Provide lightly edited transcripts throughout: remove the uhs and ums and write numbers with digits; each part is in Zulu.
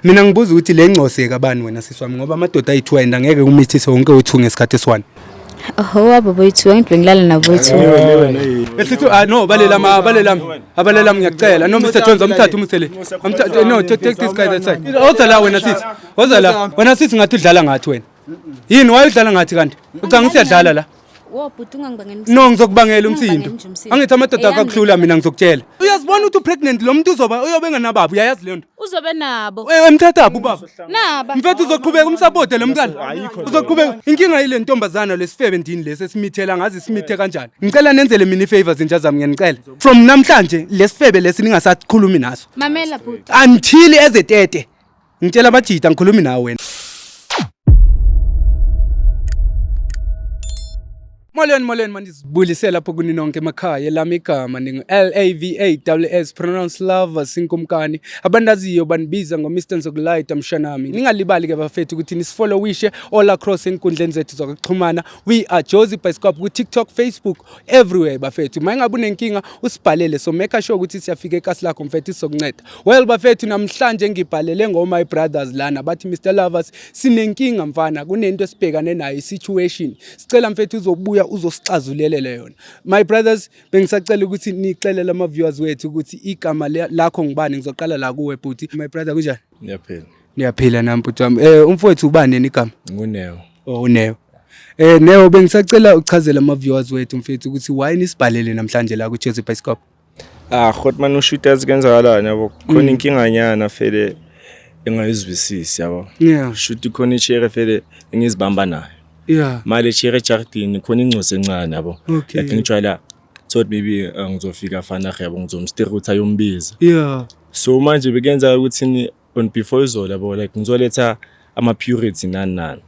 Mina ngibuza ukuthi le ngcose kabani wena sisi wami, ngoba amadoda ayi-two and angeke umithise wonke u-two ngesikhathi esiwani. Oho, wabo boyi-two, angithi bengilala nabo boyi-two. Esithi ah no, balelama balelama abalelama, ngiyakucela. No, Mr Jones, amthathe umsele, amthathe. No, take this guy that side. Oza la wena sisi, oza la wena sisi. Ngathi udlala ngathi wena. Yini wayudlala ngathi kanti? Ucanga usiyadlala la. Wo bhuti, ungangibangeli. No, ngizokubangela umsindo. Ungangibangeli nje umsindo. Angithi amadoda Eyami. akakuhlula. Mina ngizokutshela, uyazibona ukuthi upregnant, lo muntu uzoba uyobe enganababa, uyayazi leyo nto? Uzobe nabo. Emthathaphi ubaba? Naba. Mfethu, uzoqhubeka umsapote lo mntwana, uzoqhubeka. Inkinga yile ntombazana lesifebe ndini lesi esimithela, ngazi simithe kanjani. Ngicela nenzele mina ifavor, zinja zami, ngiyanicela. From namhlanje lesifebe lesi ningasakhulumi naso. Mamela bhuti. Until ezetete ngitshela abajita, ngikhulumi nawe wena. Molweni, molweni, mandizibulise lapho kuni nonke emakhaya. Elami igama ningu-Lavass, pronounce love sinkumkani. Abandaziyo banibiza ngo-Mr Nzokulayita mshanami. Ningalibali ke bafethu ukuthi nisifollowishe all across enkundleni zethu zokuxhumana. We are Jozi Bioscope ku-TikTok, Facebook, everywhere bafethu. Ma ingabe unenkinga usibhalele, so make sure ukuthi siyafika ekasi lakho mfethu, sizokunceda. Well bafethu, namhlanje ngibhalele ngo-my brothers lana, bathi, "Mr Lovers, sinenkinga mfana, kunento esibhekane nayo, i-situation, sicela mfethu uzobuya uzosixazululela yona." My brothers, bengisacela ukuthi nixelele ama-viewers wethu ukuthi igama lakho ngubani. Ngizoqala la kuwe bhuti. My brother, kunjani? Ngiyaphila. Niyaphila nami bhuti wami. Umfowethu, ubani yena igama? Nguneo. Oh, uNeo. Neo, bengisacela uchazele ama-viewers wethu mfethu ukuthi why nisibhalele namhlanje la ku-Jozi Bioscope. Ah, Hotman, ushooters, kwenzakalani yabo? Khona inkinganyana fele engayizwisisi yabo. Shuthi khona ichere fele engizibamba nayo. Manje ichere ejardini khona ingcosi encane yabo. Like ngijwayela thought maybe ngizofika fana yabo, ngizomstera ukuthi ayombiza. So manje bekuyenza ukuthi ni on before izolo yabo, like ngizoletha ama purity nani nani.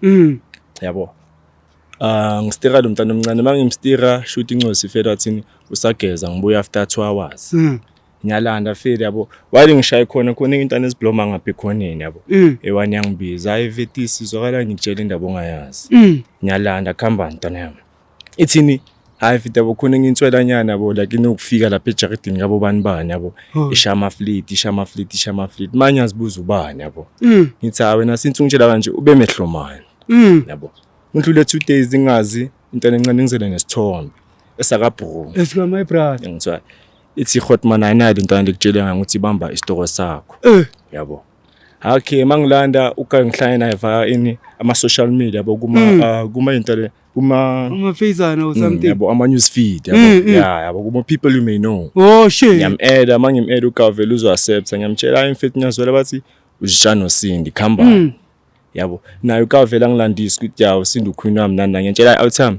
Yabo. Ah, ngistira lo mntana omncane, mangimstira shoot incosi fela wathini, usageza, ngibuya after 2 hours. Ngiyalanda fele yabo, while ngishaye khona khona intwana ezibloma ngapha ekhoneni yabo. Ewani yangibiza, hayi vetisi, zwakala ngikutshela indaba ongayazi. Ngiyalanda, kuhamba ntwana yami, ithini, hayi mfethu yabo, khona nginswelanyana yabo, like inokufika lapha ejaridini kabo bani bani yabo. Oh. Ishaya amafliti, ishaya amafliti, ishaya amafliti. Manje ngiyazibuza ubani yabo. Ngithi hayi wena, since ungitshela kanje ube mehlomani yabo. Ngidlule 2 days ingazi intwana encane ngizele nesithombe esakabhru. Esika my brother. Ngithiwa ithi, "Hotman, ayinayo intwana lekutshele ngayo ukuthi ibamba isitoko sakho." Yabo, okay, mangilanda uka ngihlangene naye via ini, ama social media yabo, kuma kuma into le, kuma Ama-Facana or something. Yabo, ama news feed yabo. Yeah yabo, kuma people you may know. Oh shit. Ngiyam-adda, mangim-adda ukavela uzo-accepta. Ngiyamtshela, hayi mfethu, ngiyazwela bathi uzishana noSindi, khamba yabo. Naye ukavela ngilandisa ukuthi yawo Sindi ukhwini wami nani nani. Ngiyantshela awuthami,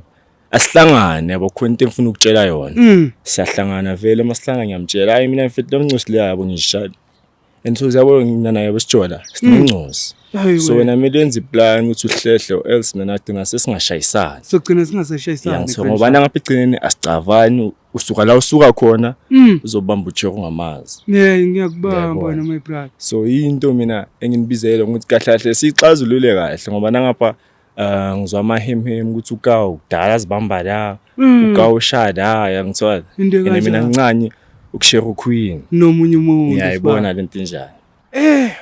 asihlangane yabo, khona into engifuna ukutshela yona. Siyahlangana vele, masihlangana ngiyamtshela, hayi mina mfethu lo mncosi le yabo ngishada and so yabo mina naye besijola sinencosi. Hayi. So wena kumele wenze iplan ukuthi uhlehle or else mina gcina sesingashayisani. Sogcina singasashayisani. Yangithola ngoba nangapha egcineni asicavani, usuka la usuka khona uzobamba uchero ungamazi. Yeah, ngiyakubamba Ngiyabona. wena my brother. So into mina enginibizele ukuthi kahle kahle siyixazulule kahle, ngoba nangapha ngizwa amahemhem ukuthi ukawu kudala azibamba la, ukawu ushada, yangithola. Into And mina ekanjalo. ngincane ukushare uqueen. Nomunye umuntu. Ngiyayibona lento injani.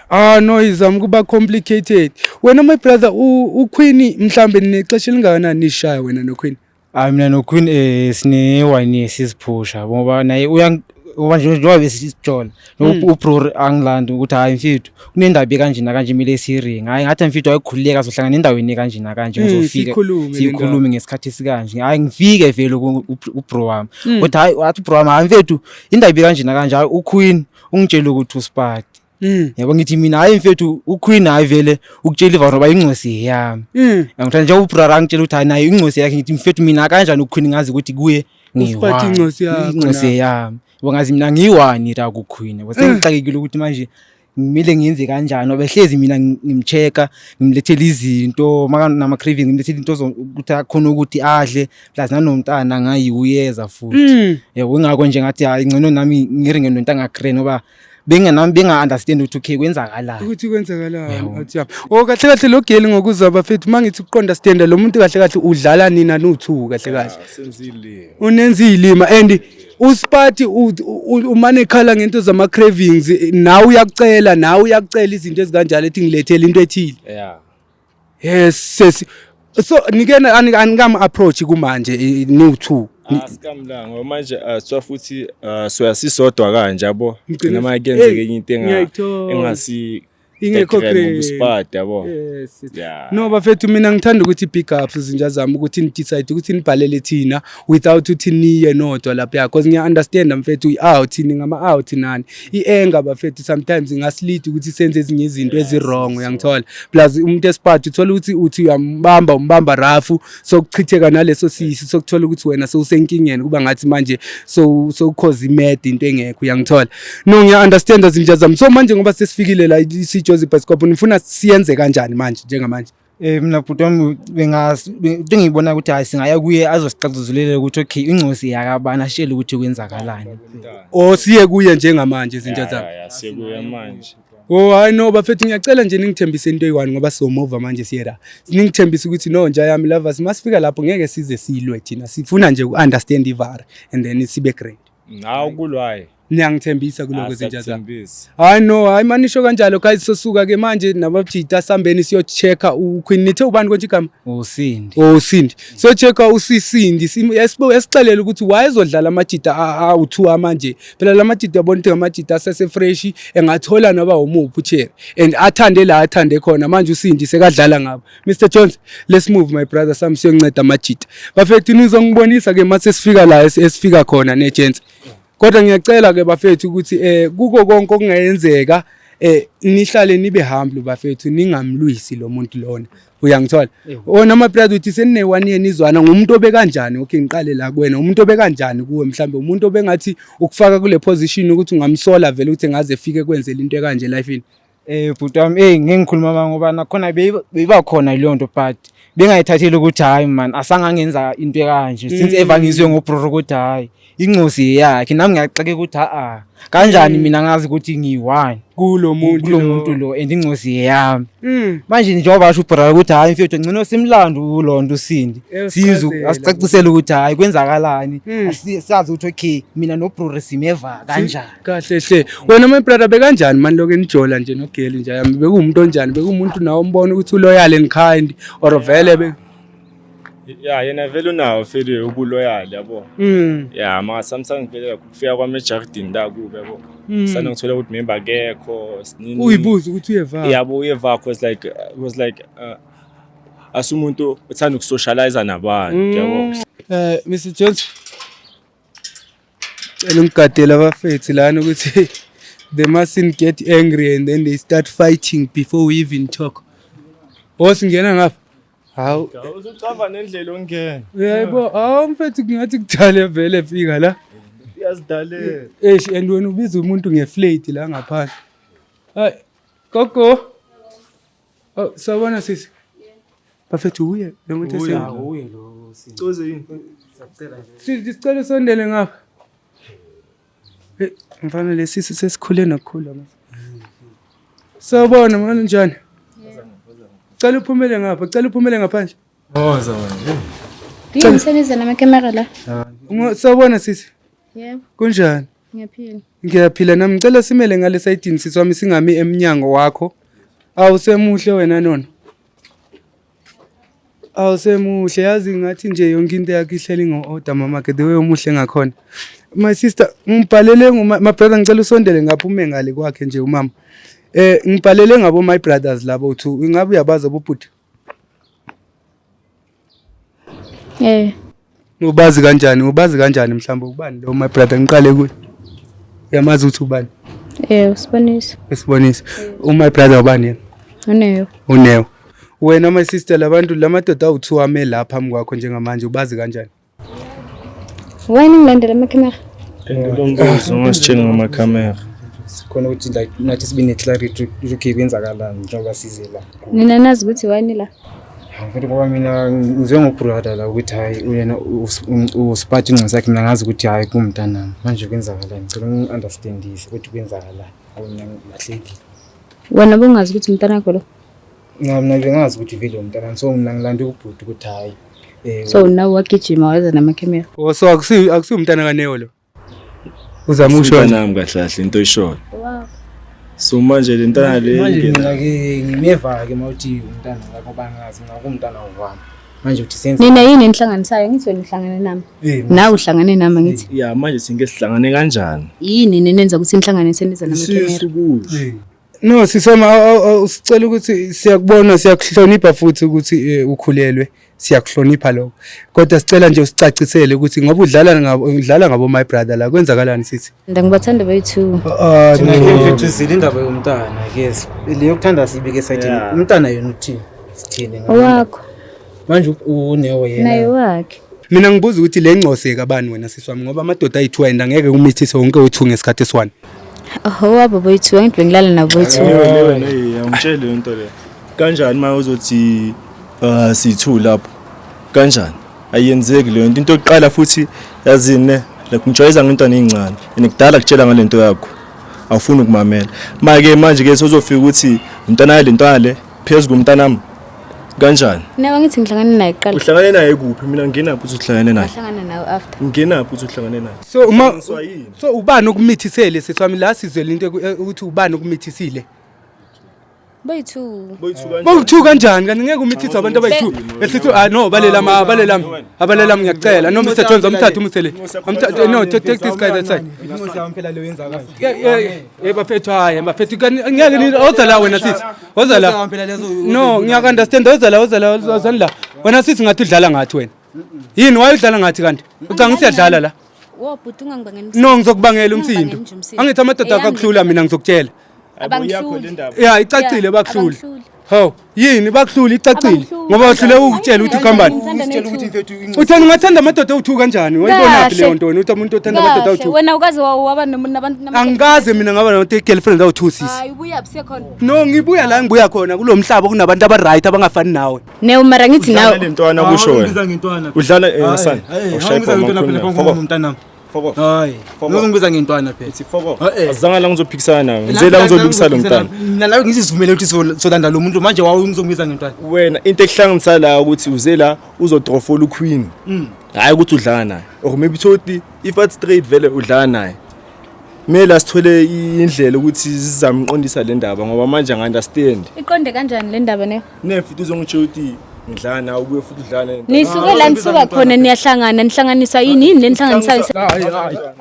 Ah no, izama kuba complicated. Wena my brother, uQueen mhlambe nexesha elingakanani nishaya wena noQueen? Hayi, mina noQueen sine one year siziphusha, ngoba naye uya ngoba nje njengoba besisijola ubro angilanda ukuthi hayi mfethu, kunendaba kanje nakanje, kumele siringe. Hayi, ngathi mfethu ayikhululeka, sohlangana endaweni kanje nakanje, ngizofika Sikhulume le siyikhulume ngesikhathi esikanje. Hayi, ngifike vele ubro wami, kodwa hayi, wathi ubro wami, hayi mfethu, indaba kanje nakanje, hayi uQueen ungitshela ukuthi uspati. Yabo, ngithi mina, hayi mfethu, uQueen hayi vele ukutshela ivaro ngoba ingcosi yami. Ngithanda nje ubrother angitshela ukuthi hayi nayo ingcosi yakhe. Ngithi mfethu, mina kanjani uQueen ngazi ukuthi kuye Usiphathe ingcosi yakho ingcosi nawe. yami. Yabo, ngazi mina ngiyi-one la kuQueen. Yabo, sengixakekile ukuthi manje ngimele ngiyenze kanjani, ngoba hlezi mina ngimcheck-a, ngimlethela izinto nama-craving, ngimlethela into ukuthi akhona ukuthi adle, plus nanomntana ngayi uyeza futhi. Yabo, ingakho nje ngathi hayi, ngcono nami ngiringe nento angagrand, ngoba bengenami benga-understand ukuthi okay, kwenzakalani. Ukuthi kwenzakalani, athi yami. Oh, kahle kahle lo girl, ngokuzwa bafethu, mangithi ukuqonda stand lo muntu kahle kahle udlala nina nu2 kahle kahle. Senzile. Unenza izilima and Uspati umane ekhala ngento zama cravings, nawe uyakucela, nawe uyakucela izinto ezikanjalo, ethi ngilethele into ethile. Yeah. Yes, sesi. So nike anikam approach kumanje new two? Asikamlanga ngoba manje sithiwa futhi soya sisodwa kanje, yabo. Ngigcine- Noma kuyenzeka Hey, enye into ngiyayithola. engasi Ingekho grand. Usipati, yabo. Yes. Yeah. No bafethu, mina ngithanda ukuthi big ups izinja zami ukuthi ni-decide ukuthi nibhalele thina without ukuthi niye nodwa lapha, because ngiya-understand mfethu, i-out ningama-out nani, i-anger bafethu sometimes ingasilida ukuthi senze ezinye izinto ezi-wrong, uyangithola? Plus umuntu esiphathi uthola ukuthi uthi uyambamba, umbamba rafu, sokuchitheka naleso sisi, sokuthola ukuthi wena sewusenkingeni, kuba ngathi manje sowukhoza imede into engekho, uyangithola? No, ngiya-understand zinja zami. So manje ngoba sesifikile la sijozi bioscope, nifuna siyenze kanjani manje, njengamanje? Mina bhuti wami, into engiyibona ukuthi hayi, singaya kuye azosixaxuzulela ukuthi okay, ingcosi yakabani, ashele ukuthi kwenzakalani. O siye kuye njengamanje, zinja zami? Yeah, sekuya manje. Oh hayi no bafethu, ngiyacela nje ningithembise into eyi-one, ngoba sizomova manje siye la. Ningithembise ukuthi no, nja yami lovers, masifika lapho ngeke size silwe thina. Sifuna nje uku-understand ivari and then sibe great. Hawu, kulwaye. Niyangithembisa kuloko, zinja zami? Siyakuthembisa. Hayi no, hayi manisho kanjalo guys, sosuka ke manje nabajita, sambeni siyo-check-a uQueen. Nithe ubani konje igama? Usindi. Oh, Sindi. So-check-a usisindi, esixelele ukuthi wayezodlala amajita awu-two amanje. Phela la majita uyabona ukuthi ngamajita asese-fresh, engathola noba umuphi ucherry and athande la athande khona. Manje uSindi sekadlala ngabo. Mr Jones, let's move my brother, sami siyonceda amajita. Bafethu, nizongibonisa ke mase sifika la esifika khona ne gents. Kodwa ngiyacela ke bafethu ukuthi kuko konke okungayenzeka nihlale nibe humble bafethu, ningamlwisi lo muntu lona. Uyangithola? Wona my brother, uthi senine one year nizwana, ngumuntu obekanjani? Okay, ngiqale la kuwena. Umuntu obekanjani kuwe? Mhlambe umuntu obengathi ukufaka kule position ukuthi ungamsola vele ukuthi ngaze efike kwenzela into ekanje life-ini. Bhuti wami, ngeke ngikhuluma manga ngoba nakhona beyiba khona leyo nto, but bengayithatheli ukuthi hayi man, asangangenza into ekanje since ever ngizwe ngobroro ukuthi hayi, ingcosi yakhe. Nami ngiyaxakeka ukuthi ha-a, kanjani mina ngazi ukuthi ngiyi-one kulo muntu kulo lo. Muntu lo and ingcosi yami. Manje njengoba basho ubrother ukuthi hayi mfethu, ngcono simlando ulondo uSindi, sizwe Uyasichazela. asicacisele ukuthi hayi, kwenzakalani. Sazi ukuthi okay, mina nobrother simeva kanjani. Kahle hle. Wena my brother, bekanjani mani lokho enijola nje nogeli nje yami? Bekuwumuntu onjani? Bekuwumuntu nawe umbona ukuthi uloyal and kind or vele be Ya, yena vele unawo vele ubuloyal, yabo. Ya, ma sometimes vele kufika kwami ejardini la kube, yabo. Sana ngithola ukuthi member akekho, sinini. Uyibuza ukuthi uyeva. Yabo, uyeva, cause like was like asumuntu uthanda ukusocialize nabantu, yabo. Mr Jones. Cela ungigadele abafethu lana ukuthi they mustn't get angry and then they start fighting before we even talk. Oh, singena ngapha. Hawu, Uzucava nendlela ongena. Yebo, hawu mfethu, kungathi kudala vele fika la. Uyazidalela. Eish, and wena ubiza umuntu ngeflate la ngaphandle. Hayi, gogo. Oh, sawubona sisi. Bafethu, uye lo muntu Uye. ese. Uye lo Sindi. Coze yini? Siyacela nje. Sisi, sicela usondele ngapha. Hey, mfana, lesisi sesikhule nokukhula manje. Sawubona manje, njani? Cela uphumele ngapha, cela uphumele ngaphandle. Woza manje. Yini senize namakhamera la? Sawubona sisi. Yebo, Kunjani? ngiyaphila. Ngiyaphila nami. Ngicela simele ngale sayidini sisi wami, singami emnyango wakho. Awusemuhle wena nona. Awusemuhle, yazi ngathi nje yonke into yakho ihleli ngo-order mama ke, the way omuhle ngakhona. My sister, ngibhalele my brother, ngicela usondele ngapha, ume ngale kwakhe nje umama. Ngibhalele ngabo my brothers labo two. Ingabe uyabazi abobhuti? Eh, Ubazi kanjani? Ubazi kanjani mhlawumbe, ubani lo my brother, ngiqale kuye? Uyamazi ukuthi ubani? Usibonisa. Esibonisa. My brother ubani yena? Uneyo. Unewo. Wena my sister, labantu lamadoda awu-two ame la phambi kwakho njengamanje, ubazi kanjani? Wena ngilandela amakhamera. Lo mbuzo ungasitsheli ngamakhamera. Sikhona ukuthi like nathi sibe ne-clarity ukuthi okay, kwenzakalani njengoba size la. Nina nazi ukuthi wani la? Mfethu, ngoba mina ngizwe ngobrother la ukuthi hayi, uyena usiphathi ingcosi yakhe, mina ngazi ukuthi hayi, kumntanami. Manje kwenzakalani? Ngicela ungi-understandise ukuthi kwenzakalani ngoba mina ngilahlekile. Wena bongazi ukuthi umntanakho lo. Mina bengazi ukuthi vele umntanami, so mina ngilande ubhuti ukuthi hayi So nawe wagijima waza namakhamera. Oh, so akusiyo umntana kaNeo lo. Uzama ukusho kanje. Umntanami kahle kahle into oyishoyo. So manje le ntwana le Manje ingena- mina ke ngimeva ke mawuthi umntana wakho bangazi ngakumntana wami. Manje uthi senze Nina yini enihlanganisayo? Ngithi wena uhlangane nami. Nawe uhlangane nami angithi. Ya manje sinke sihlangane kanjani? Yini nenenza ukuthi nihlanganise nize namakhamera? Isisu kusho. No sisoma usicela ukuthi siyakubona, siyakuhlonipha futhi ukuthi ukhulelwe, siyakuhlonipha lokho. Kodwa sicela nje usicacisele ukuthi ngoba udlala ngabo, udlala ngabo my brother la, kwenzakalani sithi? Ngibathanda boyi-two. Ah, Thina ke no. mfethu zile indaba yomntana ke le yokuthanda siyibeke esayidini. Yeah. Umntana yena uthini? Sithini ngaye? Owakho Manje uNeo naye yena. wakhe. Mina ngibuza ukuthi le ngcose kabani wena sisi wami, ngoba amadoda ayi-2 and angeke umithise wonke u-2 ngesikhathi esiwani. Owabo boyi-two, angithi bengilala nabo boyi-two. Lewe lewe ne angitshele leyo nto le. Kanjani manje uzothi sithu lapho? Kanjani? Ayenzeki leyo nto. Into yokuqala futhi yazini ne like ngijwayeza ngentwana ezincane. And kudala kutshela ngalento yakho. Awufuni ukumamela. Manje manje ke sozofika ukuthi umntwana le ntwana le phezulu komntanami. Kanjani? Nawe angithi ngihlangane naye kuqala. Uhlangane naye kuphi? Mina nginaphi ukuthi uhlangane naye? Ngahlangana nawe after. Nginaphi ukuthi uhlangane naye? So uma Uhlanganiswa yini? so ubani okumithisele sisi wami la, sizwele into ukuthi ubani okumithisile? Boyi-two. Boyithu kanjani? Bowu-2 kanjani? Kanti ngeke umithise abantu abayi-2. Esithi ah no, balelama balelama. Abalelama ngiyacela. No Mr Jones, amthathe umusele. Amthathe, no, take this guy that side. Inkosi yami phela leyo yenza kahle. Yeah, yeah, yeah, bafethu, hayi bafethu, kanti ngeke ni oza la wena sisi. Oza la. No, ngiyaku understand, oza la, oza la, oza la. Wena sisi ngathi udlala ngathi wena. Yini waye udlala ngathi kanti? Ucanga usiyadlala la. Wo bhuti, ungangibangeli. No, ngizokubangela umsindo. Ungangibangeli nje umsindo. Angithi amadoda Eyami akakuhlula, mina ngizokutshela. Ayikho le ndaba. Yeah, icacile, Yeah, bakuhlula. abangihluli. Hawu, yini bakuhlula, icacile. Abangihluli. Ngoba bahlule ukutshela ukuthi ukhambani. Ngithanda Usitshela ukuthi ne-two. mfethu inkosi Uthanda ungathanda amadoda awu-2 kanjani? Wayibonaphi leyo Kahle. nto wena uthi umuntu othanda amadoda Kahle, awu-2? wena ukaze waba nabantu Angikaze mina ngaba nabantu girlfriend awu-2 sisi. Hayi, ubuya busekhona. No, ngibuya la ngibuya khona kulo mhlaba kunabantu aba-right abangafani nawe. Neo mara ngithi Udlala nawe le ntwana kusho Hawu, wena. ungibiza ngentwana. Udlala sana. Hayi, Awushaye ungibiza ibhoma ngentwana phela khona. phambi Fuck off. kwami umntanami. Fuck off. Hayi, Fuck off. ungibiza ngentwana phela. Ithi fuck off. Eh, eh. Azange la ngizophikisana nawe. Ngize la ngizolungisa lo mntana. Mina nawe ngithi sivumele ukuthi solanda lo muntu manje wawu ngizongibiza ngentwana. Wena into ekuhlanganisa la ukuthi uze la uzodrofola uQueen. Hayi ukuthi udlala naye. Or maybe thothi if at straight vele udlala naye. Kumele sithole indlela ukuthi sizamqondisa le ndaba ngoba manje angi-understand. Iqonde kanjani le ndaba ne? Ne futhi uzongitshela ukuthi ngidlala nawe ubuye futhi udlala naye. Nisuke la nisuka khona niyahlangana, nihlanganisa yini yini lenihlanganisayo?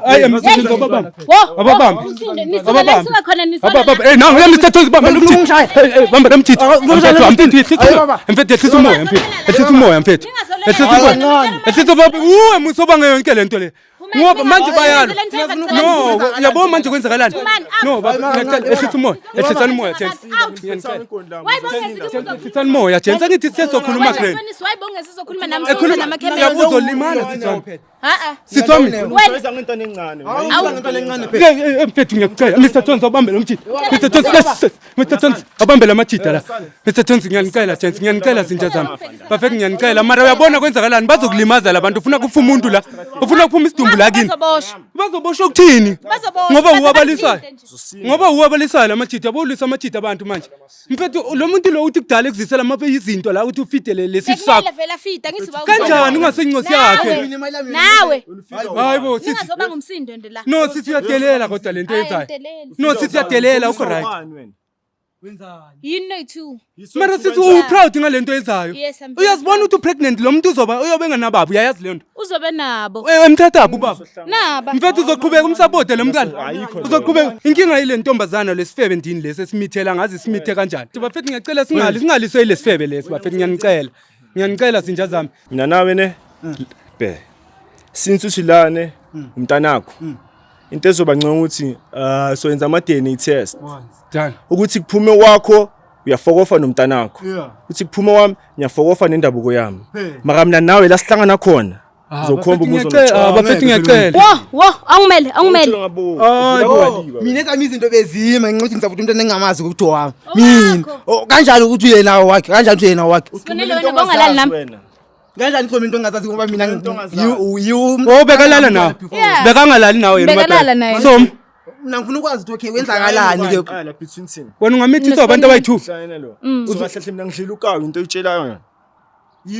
Hayi Mr Jones, ababambe. Wo, Ababambe. umsindo, nisuke la nisuka khona nisona. Ababambe. Eh nangu Mr Jones, bamba lo mthetho. Hey, hey, bamba lo mthetho. Mfethu, mfethu, yehlisa. Mfethu, yehlisa umoya, mfethu. Yehlisa umoya, mfethu. Yehlisa umoya. Yehlisa umoya. Uwe musobanga yonke lento le. Ngoba manje bayalwa. No, yabo manje kwenzakalani? No, baba, ngiyacela yehlisa umoya. Yehlisani umoya, gents. Ngiyanicela. Yehlisani umoya, gents. Angithi sizokhuluma grand. Ekhuluma Yabo uzolimala sisi wami. Sisi wami. Ngijwayeza ngentwana encane. Hawu, ngentwana encane phela. Eh, eh, mfethu ngiyakucela Mr Jones, awubambe lo mjita. Mr Jones, yes, yes. Mr Jones, awubambe la majita la. Mr Jones, ngiyanicela gents, ngiyanicela zinja zami. Bafethu ngiyanicela, mara uyabona kwenzakalani, bazokulimaza la bantu. Ufuna kufa umuntu la, ufuna kuphuma isidumbu la kini. Bazoboshwa ukuthini? Ngoba uwabalisayo. Ngoba uwabalisayo la majita, yabo ulwisa amajita abantu manje. Mfethu lo muntu lo uthi kudala ekuzisela amaphe izinto la uthi ufidele lesi sakho. Kanjani ungasencosi yakhe? Nawe Hayi bo sisi. ningazoba ngumsindo nje la. No sisi uyadelela kodwa lento Hayi, yenzayo. ngideleli. No sisi uyadelela, ukho right. Yini noyi-two? Mara sithi u-proud ngalento yenzayo. Yes, I'm very Uyazibona ukuthi u-pregnant, lo muntu uzoba uyobe enganababa, uyayazi leyo nto. Uzobe nabo. Emthathaphi ubaba? Naba. Mfethu uzoqhubeka umsapote lo mntwana. Ayikho leyo. Uzoqhubeka. Inkinga yile ntombazana lesifebe ndini lesi esimithela ngazi simithe kanjani. Bafethu ngiyacela singali singaliswe yilesifebe lesi bafethu, ngiyanicela. Ngiyanicela zinja zami. Mina nawe ne be since uthi la ne umntanakho into ezoba ngcono ukuthi soyenza ama DNA test Done. ukuthi kuphume kwakho uyafokofa nomntanakho, Yeah. ukuthi kuphume kwami ngiyafokofa nendabuko yami, Hey. mara mina nawe la sihlangana khona uzokhomba Bafethu umuzi. ngiyacela, bafethu ngiyacela. Wo, wo, awungimele, awungimele. Hayi bo. Mina ezami izinto bezima nginxuthi ngisafuthi umntwana engingamazi ukuthi owami. Mina oh, kanjani ukuthi yena wakhe? Kanjani ukuthi yena wakhe? Sibonele wena bongalali nami. Kanjani khona into engazazi ngoba mina Into ongazazi. you Oh bekalala nawe. Yeah. Bekangalali nawe yena. Bekalala uMabhele. naye. So Mina ngifuna ukwazi ukuthi okay kwenzakalani ke. Between thina wena ungamithiswa abantu abayi-2. hlangene lo, so kahle kahle mina ngidlela ukawu into oyitshelayo.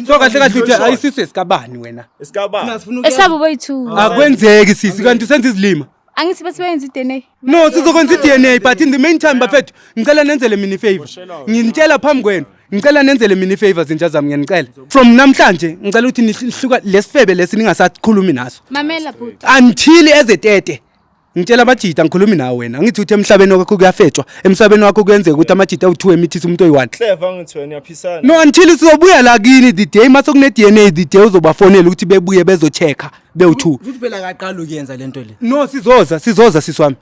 So kahle kahle uthi ayisiswe sikabani wena? Esikabani? Mina sifuna ukuyazi. Esabo boyi-two. Akwenzeki sisi, kanti usenza izilima. Angithi bathi bayenza i-DNA. No, sizokwenza i-DNA, but in the meantime, bafethu, ngicela nenzele mina ifavor. Nginitshela phambi kwenu. Ngicela nenzele mina ifavor, zinja zami, ngiyanicela. From namhlanje ngicela ukuthi nihluka lesifebe lesi, ningasakhulumi naso. Mamela bhuti. Until ezetete. Ngitshela abajita, ngikhulumi nawe wena. Ngithi uthi emhlabeni wakho kuyafetshwa. Emhlabeni wakho kuyenzeka ukuthi amajita awu2 emithisa umuntu oyi1. Clever, ngithi wena uyaphisana. No, until sizobuya la kini the day mase kune DNA, the day uzobafonela ukuthi bebuye bezochecka bewu2. Ukuthi phela akaqala ukuyenza lento le. No, sizoza, sizoza siswami.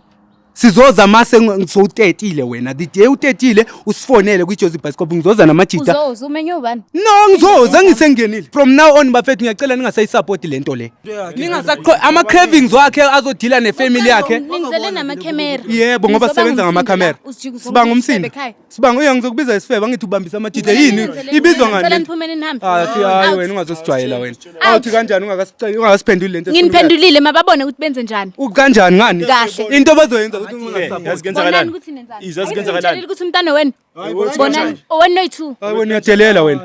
Sizoza mase sowutetile wena. The day utetile usifonele kwiJozi Bioscope, ngizoza namajita. Uzoza umenye ubani? No, ngizoza ngisengenile. From now on, bafethu, ngiyacela ningasayisupport lento le. Ningasaqo ama cravings wakhe azodila nefamily yakhe. Ningizele namakhemera. Yebo, ngoba sisebenza ngamakhamera. Sibanga umsindo. Sibanga uya, ngizokubiza isifebe, angithi ubambisa amajita yini? Ibizwa ngani? Ngicela Lento? niphumeni nihambe. Ah, si hayi Out. wena ungazosijwayela wena. Out. Awuthi kanjani ungakasicela ungasiphenduli lento esikhuluma ngayo? Nginiphendulile, mababone ukuthi benze njani. Kanjani ngani? Kahle. Into bazoyenza ukuthi Yazi ungasupport. Bonani kwenzakalani? ukuthi nenzani. Izwa kwenzakalani? Ngitshelile ukuthi umntana wenu. Bonani owenu noyi-two. Hayi wena, uyadelela wena.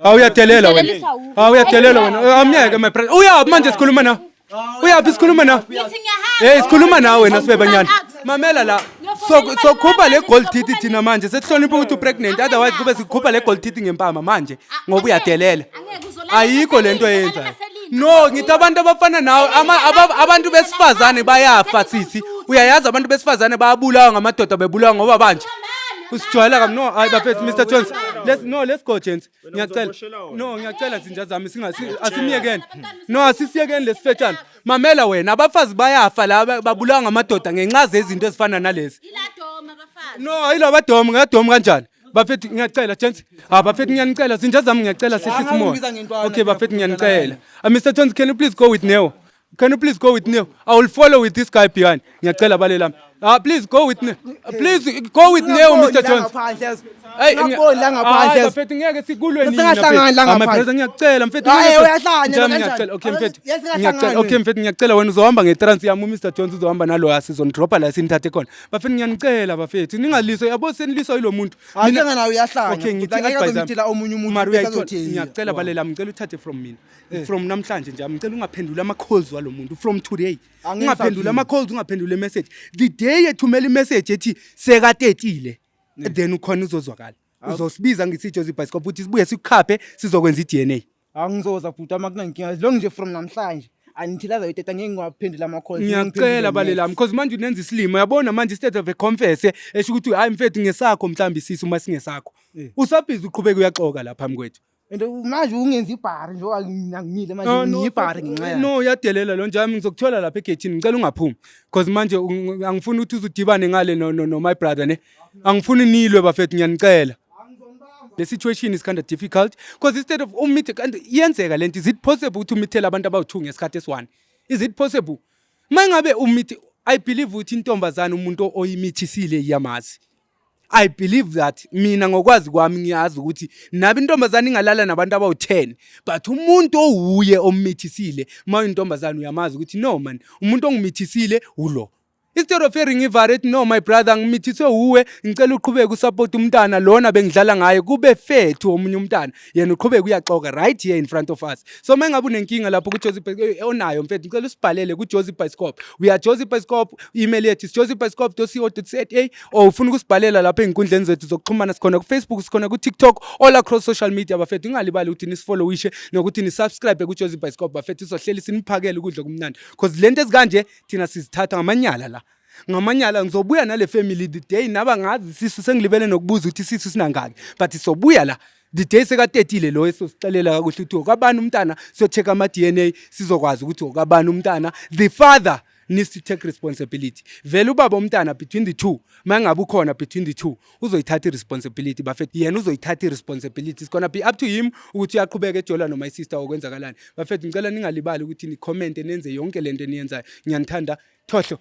Hawu, uyadelela wena. Udelela uwe. Hawu, uyadelela wena. Amyeke my brother. Uyaphi manje sikhuluma na? Uyaphi sikhuluma na? Ngithi ngiyahamba. Hey, sikhuluma nawe wena sibebanyana. Mamela la. Ngiyofonela Sokhupha le imali gold ngizokhupha teeth thina manje. Sesihlonipha ukuthi upregnant, otherwise kube sikhupha le gold teeth ngempama manje ngoba uyadelela. Angeke uzolala Ayikho lento emaselini, eyenzayo. emaselini. No, ngithi abantu abafana nawe abantu besifazane bayafa sisi. Uyayazi abantu besifazane bayabulawa ngamadoda, bebulawa ngoba banje. Usijwayela kam no, hayi bafethu, Mr Jones. Let's no, let's go, gents. Ngiyacela. Uzoboshela wena. No, ngiyacela zinja zami, singasi asimiyekeni. No, asisiyekeni lesifetshana. Mamela wena, abafazi bayafa la, babulawa ngamadoda ngenxa zezinto ezifana nalezi. Iladoma abafazi. No, ayilo abadomu, ngadomu kanjani? Bafethu, ngiyacela gents. Ah, bafethu, ngiyanicela zinja zami, ngiyacela sehlisa umoya. Angangibiza ngentwana, Okay bafethu, ngiyakubona. ngiyanicela. Mr Jones, can you please go with Neo? Can you please go with Neo? I will follow with this guy behind. Ngiyacela balelami. Ah, please go with Neo. Please go with Neo, Mr Jones. Hey, Ungaboni la ngaphandle. Hayi, bafethu, ngeke sikulwe nini. Singahlangani la Ah, my ngaphandle. brother, ngiyacela mfethu. Hayi, ngeke- uyahlanya Njami, kanjani? ngiyacela. Okay mfethu. Yes, singahlangani. Ngiyacela. Okay mfethu, ngiyacela, wena uzohamba ngetrans yami, uMr Jones uzohamba nalo, sizonidropa la sinithathe khona. Bafethu, ngiyanicela bafethu, ningaliswa yabo, seniliswa yilo muntu. Hayi, njenga nawe uyahlanya. Okay, ngithi Angeke advice yami. azomithela omunye umuntu Mara bese uyayithola. azothini. Ngiyacela balela, ngicela uthathe from mina. From namhlanje nje, ngicela ungaphenduli ama calls walo muntu from today. Angeke Ungaphenduli ngisaphendula. ama calls, ungaphenduli message. The day ethumela imessage ethi sekatetile, then ukhona uzozwakala. Uzosibiza ngithi Jozi Bioscope ukuthi sibuye sikukhaphe sizokwenza iDNA. Angizoza bhuti, ama kunankinga. Long nje from namhlanje until azoyiteta ngeke ngiwaphendule ama-calls. Ngiyacela balelami, because manje unenza isilimo, uyabona manje, instead of a confess esho ukuthi hayi mfethu, ngesakho mhlawumbe isisu, uma singesakho. Usabhizi uqhubeka uyaxoka la phambi kwethu. And manje ungenza ibhari nje ngimile manje, No, no, ngiyibhari ngenxa yakhe. No, uyadelela lo njami, ngizokuthola lapha egethini, ngicela ungaphumi. Because manje angifuni ukuthi uzudibane ngale no my brother ne. Angifuni nilwe bafethu, ngiyanicela. The situation is kind of difficult because instead of umithe, kanti iyenzeka lento, is it possible ukuthi umithele abantu abawu2 ngesikhathi esi1? Is it possible? Mangabe umithi, I believe ukuthi intombazana umuntu oyimithisile iyamazi. I believe that mina ngokwazi kwami ngiyazi ukuthi nabe intombazane ingalala nabantu abawu-10, but umuntu owuye ommithisile, uma uyintombazane uyamazi ukuthi no man, umuntu ongimithisile ulo. Instead of hearing ivare ethi no my brother, ngimithiswe uwe, ngicela uqhubeke usupport umntana lona bengidlala ngaye, kube fethu omunye umntana, yena uqhubeke uyaxoka right here in front of us. So uma ngabe unenkinga lapho kuJozi onayo mfethu, ngicela usibhalele kuJozi Bioscope. We are Jozi Bioscope, email yethu is jozibioscope.co.za, or ufuna ukusibhalela lapha ey'nkundleni zethu zokuxhumana, sikhona ku-Facebook, sikhona ku-TikTok, all across social media bafethu. Ningalibali ukuthi nisifollowishe nokuthi nisubscribe kuJozi Bioscope bafethu, sizohleli siniphakele ukudla okumnandi, cause lento ezikanje thina sizithatha ngamanyala la, ngamanyala. Ngizobuya nale family the day naba ngazi isisu, sengilibele nokubuza ukuthi isisu sinangaki, but sizobuya la the day sekatetile lo, esosixelela kakuhle ukuthi okabani umntana, siyo-check ama-DNA, sizokwazi ukuthi okabani umntana. The father needs to take responsibility vele, ubaba umntana, between the two, uma ngabe ukhona between the two, uzoyithatha i-responsibility bafethu, yena uzoyithatha i-responsibility. It's gonna be up to him ukuthi uyaqhubeka ejola noma isister, okwenzakalani bafethu. Ngicela ningalibali ukuthi nicommente, nenze yonke lento eniyenzayo. Ngiyanithanda, thohlo.